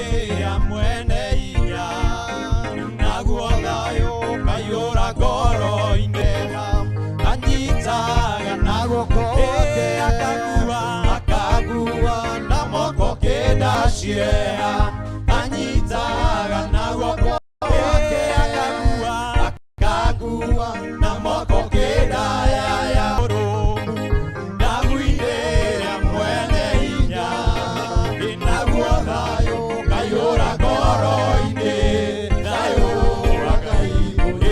Ndaguĩra mwene hinya, naguo thayũ ũkaiyũra ngoro-inĩ. Anyitaga na guoko gwake, akagua, akagua na moko kenda cieha. Anyitaga na guoko gwake, akagua, akagua na moko kenda yaya. Ndaguĩra mwene hinya, naguo thayũ ũkaiyũra ngoro-inĩ. Thayũ wa Ngai,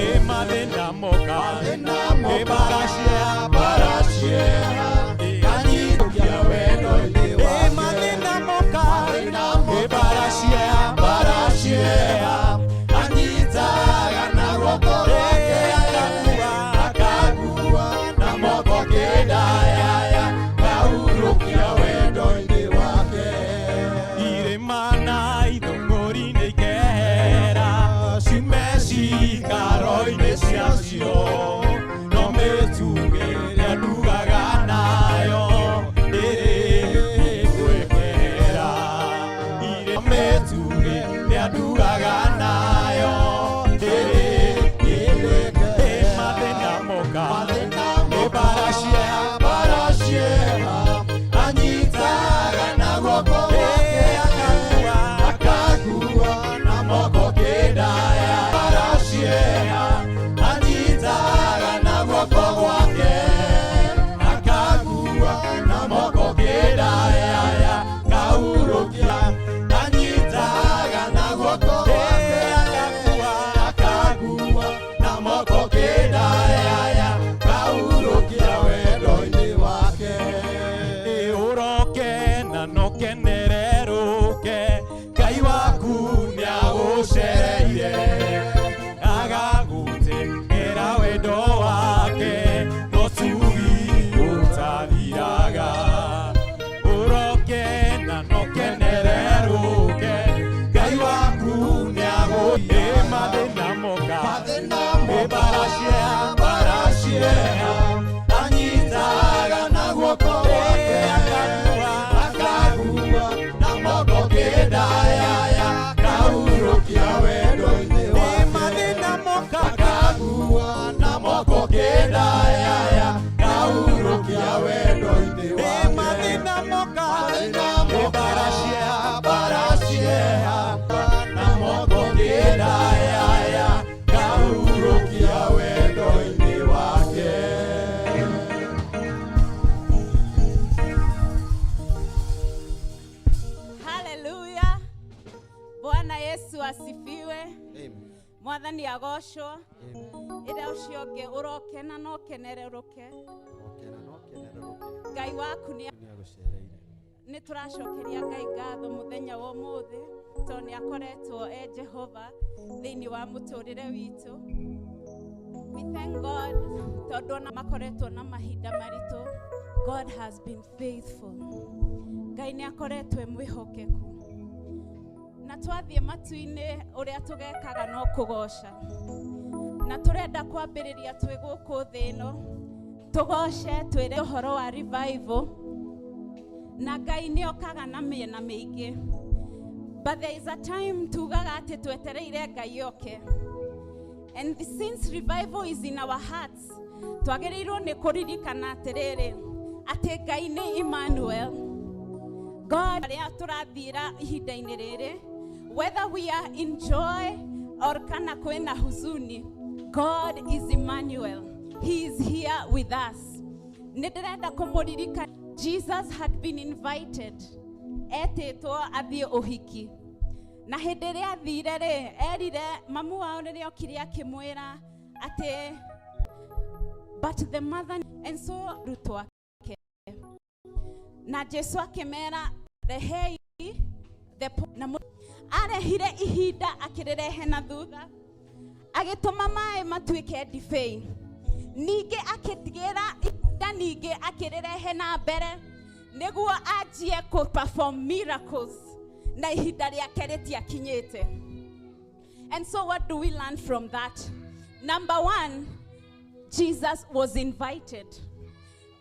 ĩ mathĩna moka, ĩ bara cieha, anyitũkia wendo-inĩ wake. Ĩ mathĩna moka, ĩ bara cieha, anyitaga na guoko gwake, akagua na moko kenda yaya, kahurũkia wendo-inĩ wake. Irĩma na ithũngũri nĩ ikehera, ciume cikaro-inĩ ciacio, no mĩtugĩ ĩrĩa ndugaga nayo ndĩrĩ gwekera. Mĩtugĩ ĩrĩa ndugaga nayo ndĩrĩ. Mathĩna moka, ĩ bara cieha, anyitaga na guoko gwake, akagua na moko kenda ya. Bara cieha, anyitaga na guoko gwake, akagua na moko kenda yaya, kahurũkia. Anyitaga na guoko gwake, akagua na moko kenda yaya, kahurũkia wendo-inĩ wake. Ũroke na nokenererũke, Ngai waku nĩagũcereire, agagũtengera wendo wake, no tugi ũtathiraga. Ũroke na nokenererũke, Ngai waku nĩagũ. Ĩ mathĩna moka, ĩ bara cieha, anyitaga na guoko gwake, akagua na moko kenda yaya, kahurũkia wendo-inĩ wake. Mathĩna moka, akagua na moko kenda yaya, kahurũkia wendo-inĩ wake. Mathĩna moka, ĩ bara cieha, na moko kenda yaya, kahurũkia wendo-inĩ wake. Haleluya. Bwana Yesu asifiwe. Mwathani agocwo. Ĩrĩa ũcio ũngĩ ũrokena na ũkenererũke. Ngai waku nĩ nĩ tũracokeria Ngai ngatho mũthenya wa ũmũthĩ tondũ nĩ akoretwo e Jehova thĩinĩ wa mũtũrĩre witũ. We thank God tondũ ona makoretwo na mahinda maritũ, God has been faithful. Ngai nĩ akoretwo e mwĩhokeku, na twathiĩ matu-inĩ ũrĩa tũgekaga no kũgoca, na tũrenda kwambĩrĩria twĩ gũkũ thĩ ĩno tũgoce, twĩre ũhoro wa revival. Na Ngai nĩ okaga na mĩena mĩingĩ, but there is a time tugaga atĩ twetereire Ngai oke, and since revival is in our hearts, twagĩrĩirwo nĩ kũririkana atĩrĩrĩ, atĩ Ngai nĩ Emmanuel God. Arĩa tũrathiĩra ihinda-inĩ rĩrĩ, whether we are in joy or kana kwĩna huzuni, God is Emmanuel. He is here with us. Nĩ ndĩrenda kũmũririkana, Jesus had been invited, etĩtwo athiĩ ũhiki, na hĩndĩ ĩrĩa athire rĩ, erire mamu wao rĩrĩa okire akĩmwĩra atĩ, but the mother and so arutwo ake na Jesu akĩmera, "Rehei the na arehire ihinda akĩrĩrehe na thutha, agĩtũma maĩ matuĩke ndibei, ningĩ akĩtigĩra ihinda, ningĩ akĩrĩrehe na mbere nĩguo anjie kũ perform miracles, na ihinda rĩake rĩtiakinyĩte. And so what do we learn from that? Number one, Jesus was invited.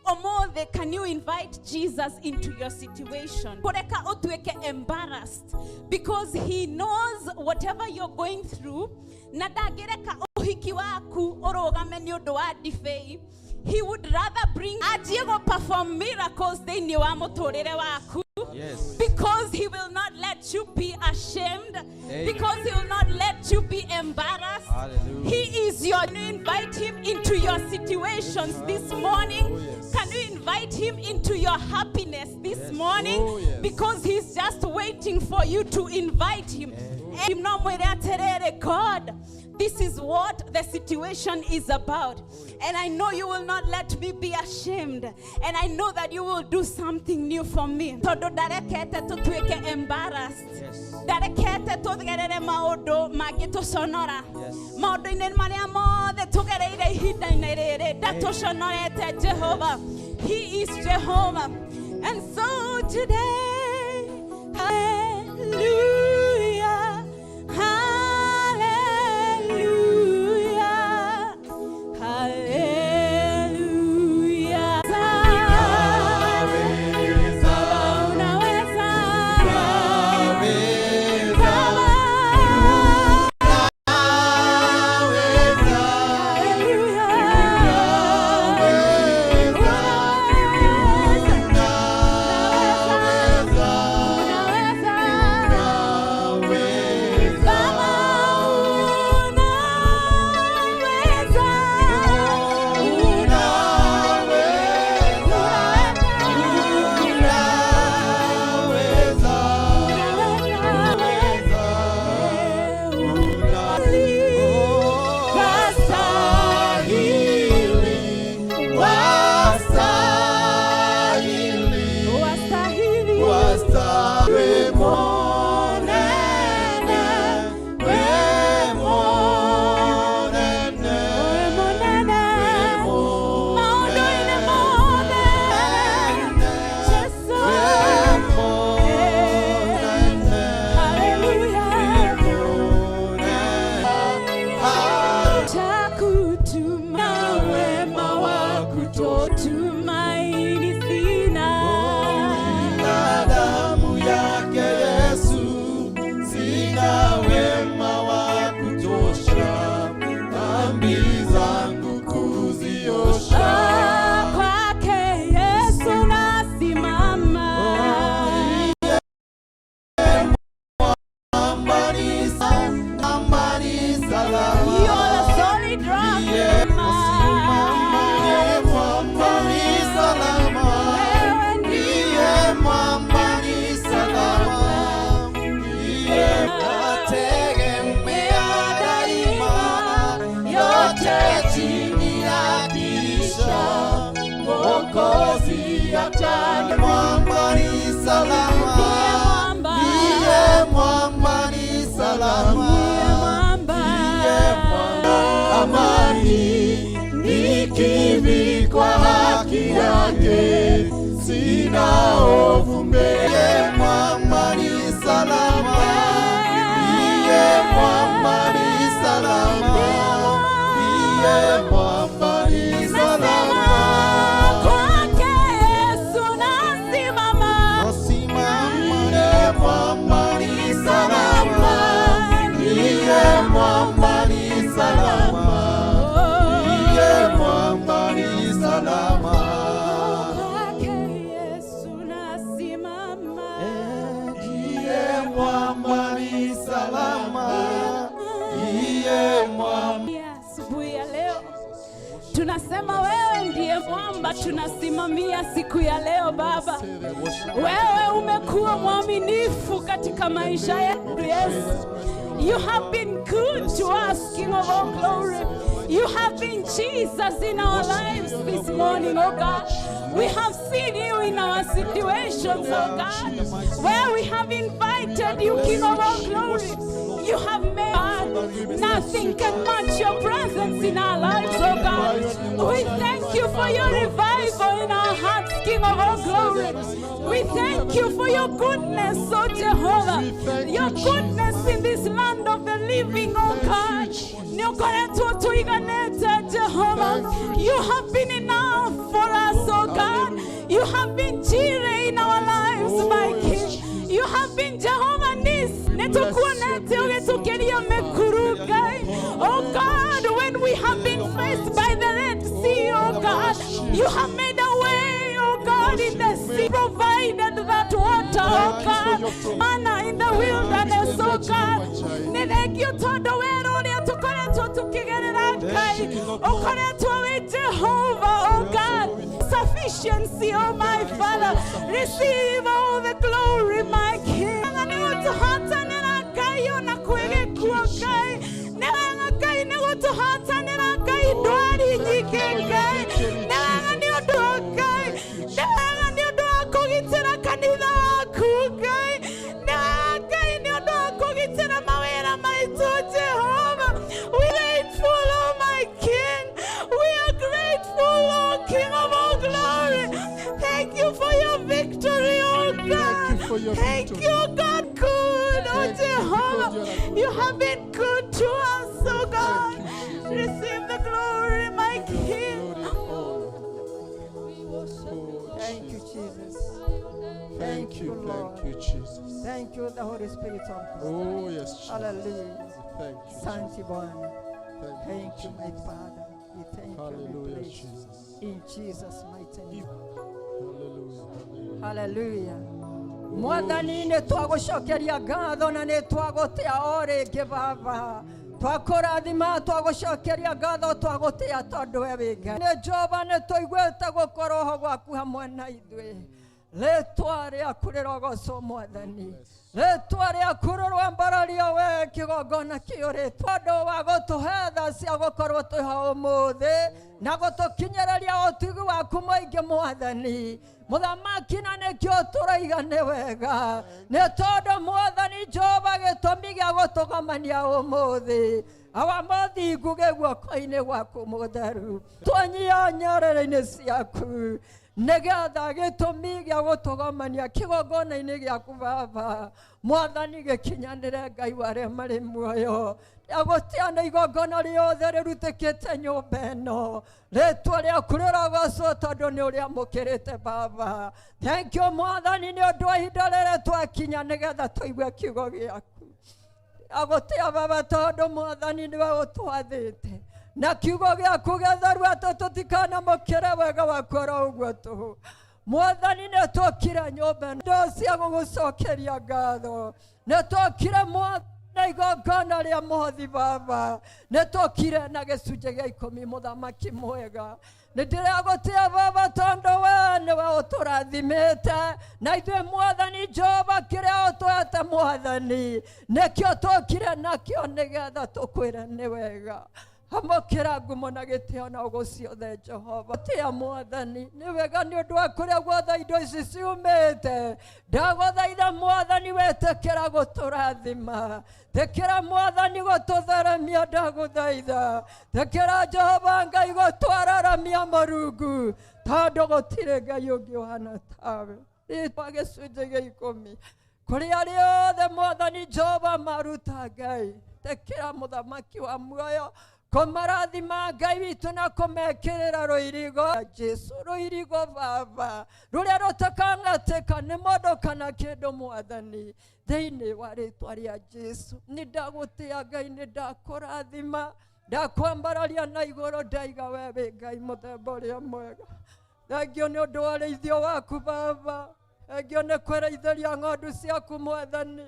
Ũmũthĩ, can you invite Jesus into your situation? Kũreka ũtuĩke embarrassed, because he knows whatever you're going through, na ndangĩreka ũhiki waku ũrũgame nĩ ũndũ wa ndibei. He would rather bring anjie go perform miracles thĩinĩ wa mũtũrĩre waku. Because he will not let you be ashamed. Amen. Because he will not let you be embarrassed. Hallelujah. He is your. Can you invite him into your situations this morning? Oh, yes. Can you invite him into your happiness this Yes. morning? Oh, yes. Because he's just waiting for you to invite him. Amen. No mwĩre atĩrĩrĩ, God, this is what the situation is about. And I know you will not let me be ashamed. And I know that you will do something new for me. Tondũ ndarekete tũtuĩke embarrassed. Ndarekete tũgerere maũndũ mangĩtũconora. Maũndũ-inĩ marĩa mothe tũgereire ihinda-inĩ rĩrĩ, ndatũconorete Jehova. He is Jehovah. And so today, hallelujah, hallelujah, hallelujah. Baba, unaweza. Baba, hallelujah. Unaweza. Unaweza. Baba, unaweza. Unaweza. Unaweza. Wastahili, wastahili, Monene, we monene, maũndũ-inĩ mothe, Jesu. Hallelujah. Chakutuma wema wa kutotumaini sina. Damu yake Yesu, sina wema wa kutosha, dhambi zangu kuziosha. Ah, kwake Yesu nasimama. Mwamba ni salama. You're the solid rock. Ndiye mwamba ni salama. Wewe Ndiye mwamba ni salama. Ndiye nategemea daima, yote chini ya kisha Mwokozi atani. Mwamba ni salama. Ndiye mwamba. Ndiye mwamba ni salama. Ndiye mwamba. Ndiye mwamba. Amani nikivikwa haki yake, sina hofu mbele. Mwamba ni salama. Ndiye mwamba ni salama. Ndiye mwamba ni salama. Kwake Yesu nasimama. Nasimama, ndiye mwamba ni salama. Ndiye mwamba ni salama. Ndiye mwamba ni salama. Kwake Yesu nasimama. Ndiye mwamba ni salama. Ndiye mwamba. Asubuhi ya leo tunasema wewe ndiye mwamba, tunasimamia siku ya leo Baba. Wewe umekuwa mwaminifu katika maisha yetu Yesu. You have been good to us, King of all glory. You have been Jesus in our lives this morning, oh God. We have seen you in our situations, oh God, where we have invited you, King of all glory. You have made nothing can match your presence in our lives, oh God. We thank you for your revival in our hearts, King of all glory. We thank you for your goodness, oh Jehovah. Your goodness in this land of the living, oh God. Nĩũkoretwo tũiganĩte, Jehovah. You have been enough for us, oh God. You have made a way, oh God, in the sea, provided that water, oh God, manna in the wilderness, oh God. Nĩ thengiũ tondũ werũ ũrĩa tũkoretwo tũkĩgerera, Ngai, ũkoretwo wĩ Jehovah, oh God, sufficiency, oh my Father. Receive all the glory, my King. Nĩ gũtũhotanĩra, Ngai, ona kwĩ gĩkuũ, Ngai. Nĩ wega, Ngai, nĩ gũtũhotanĩra, Ngai, ndwari nyingĩ, Ngai. Nĩ wega nĩ ũndũ wa Ngai, nĩ wega nĩ ũndũ wa kũgitĩra kanitha waku, Ngai. Nĩ wega, Ngai, nĩ ũndũ wa kũgitĩra mawĩra maitũ, Jehova. We grateful, oh my King. We are grateful, oh King of all glory. Thank you for your victory, oh God. Thank you for your Thank victory. you, God. Good, oh Thank you Jehovah. because you are a good You God. have been good to us, oh God. Thank you, Jesus. Receive the glory, my King. Glory and honor. Oh, Thank you, Jesus. Jesus. Thank Thank you, you, Lord. thank you, Jesus. Thank you, the Holy Spirit of God. Oh, yes, Jesus. Hallelujah. Thank you, Asante Bwana. Thank Thank you, my Jesus. Father. We thank you. We Hallelujah, bless you. Jesus. In Jesus' mighty name. Hallelujah, hallelujah. Hallelujah. Mwathani, nĩ twagũcokeria ngatho na nĩ twagũtĩa o rĩngĩ, Baba. Twakũrathima, twagũcokeria ngatho, twagũtĩa tondũ we wĩ Ngai. Nĩ Jehova, nĩ tũiguĩte gũkorwo ho gwaku hamwe na ithuĩ. Rĩtwa rĩaku rĩrogocwo, Mwathani. Rĩtwa rĩaku rĩrwambarario, we kĩgongona kĩũrĩtwo tondũ wa gũtũhe tha cia gũkorwo twĩho ũmũthĩ na gũtũkinyĩrĩria ũtugi waku mũingĩ, Mwathani Mũthamaki, na nĩkĩo tũraiga nĩ wega, nĩ tondũ Mwathani Jehova, gĩtũmi gĩa gũtũgomania ũmũthĩ awa mothingu gĩ guoko-inĩ gwaku mũtheru, twanyia nyarĩrĩ-inĩ ciaku nĩgetha gĩtũmi gĩa gũtũgomania kĩgongona-inĩ gĩaku, Baba Mwathani, gĩkinyanĩre. Ngai wa arĩa marĩ muoyo, gũtiana igongona rĩothe rĩrutĩkĩte nyũmba ĩno, rĩtwa rĩaku rĩrogocwo tondũ nĩ ũrĩamũkĩrĩte, Baba. Thank you, Mwathani, nĩ ũndũ wa ihinda rĩrĩ twakinya nĩgetha tũigue kiugo gĩaku. Agũtĩa, Baba, tondũ Mwathani nĩwe ũtwathĩte na kiugo gĩaku gĩtheru atĩ tũtikanamũkĩre wega waku oro ũguo tũhũ. Mwathani, nĩ twokire nyũmba ĩno cia gũgũcokeria ngatho, nĩ twokire, Mwathani, na igongona rĩa mũhothi, Baba, nĩ twokire na gĩcunjĩ gĩa 10. Mũthamaki mwega, nĩ ndĩragũtĩa, Baba, tondũ we nĩwe ũtũrathimĩte na ithuĩ. Mwathani Jehova, kĩrĩa ũtũhete, Mwathani, nĩkĩo twokire nakĩo nĩgetha tũkwĩre nĩ wega. Amũkĩra ngumo na gĩtĩo na ũgo ciothe, Jehova. Tĩa Mwathani, nĩ wega nĩ ũndũ wa kũrĩa guothe indo ici ciumĩte. Ndagũthaitha, Mwathani, wetĩkĩra gũtũrathima, tĩkĩra, Mwathani, gũtũtheremia. Ndagũthaitha, tĩkĩra, Jehova Ngai, gũtwararamia Mũrungu, tondũ gũtirĩ Ngai ũngĩ ũhana tawe. Rĩtwa gĩcunjĩ gĩa 10 kũrĩ arĩa othe, Mwathani Jehova, maruta, Ngai, tĩkĩra, Mũthamaki wa muoyo, kũmarathima, Ngai witũ, na kũmekĩrĩra rũirigo, Jesu, rũirigo, Baba, rũrĩa rũtakang'atĩka nĩ mũndũ kana kĩndũ. Mwathani, thĩinĩ wa rĩtwa rĩa Jesu, nĩ ndagũtĩa, Ngai, nĩ ndakũrathima, ndakwambararia na igũrũ, ndaiga we wĩ Ngai mũthemba ũrĩa mwega. Thengio nĩ ũndũ wa rĩithio waku, Baba. Thengio nĩ kwĩrĩithĩria ng'ondu ciaku, Mwathani.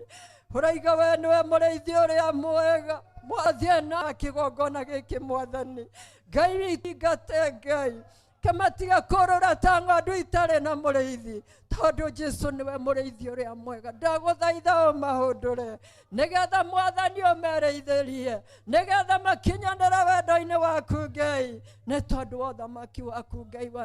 Ũraiga we nĩwe mũrĩithi ũrĩa mwega. Mwathiĩ na kĩgongona gĩkĩ, Mwathani Ngai witũ, ingate, Ngai, kĩmatige kũrũra ta ng'ondu itarĩ na mũrĩithi, tondũ Jesu nĩwe mũrĩithi ũrĩa mwega. Ndagũthaitha ũmahũndũre nĩgetha, Mwathani, ũmerĩithĩrie nĩgetha makinyanĩre wendo-inĩ waku, Ngai, nĩ tondũ wa ũthamaki waku, Ngai wa